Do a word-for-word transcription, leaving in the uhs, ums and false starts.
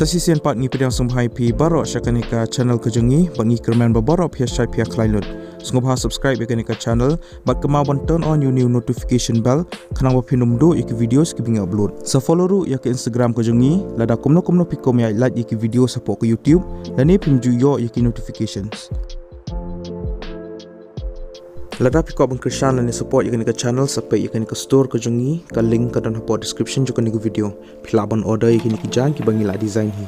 Sa shisien pat ngi pdiang sngewbha ïa phi baroh sha kane ka channel ka jong ngi, bad ngi kyrmen ba baroh phi ïa shait phi ïa khlaiñ lut. Sngewbha subscribe ïa kane ka channel, bad kynmaw ban turn on ïa une u notification bell, khnang ba phin ym duh ïa ki videos kiba ngi upload. Sa follow ruh ïa ka Instagram ka jong ngi, lada kumno kumno phi kwah ban ïa like ïa ki videos hapoh ka YouTube, lane phim ju ïoh ïa ki notifications. Lada phi kwah ban kyrshan lane support ïa kane ka channel, sa peit ïa kane ka store ka jong ngi, ka link ka don hapoh description jong kane ka video. Phi lah ban order ïa kine ki jaiñ kiba ngi la design hi.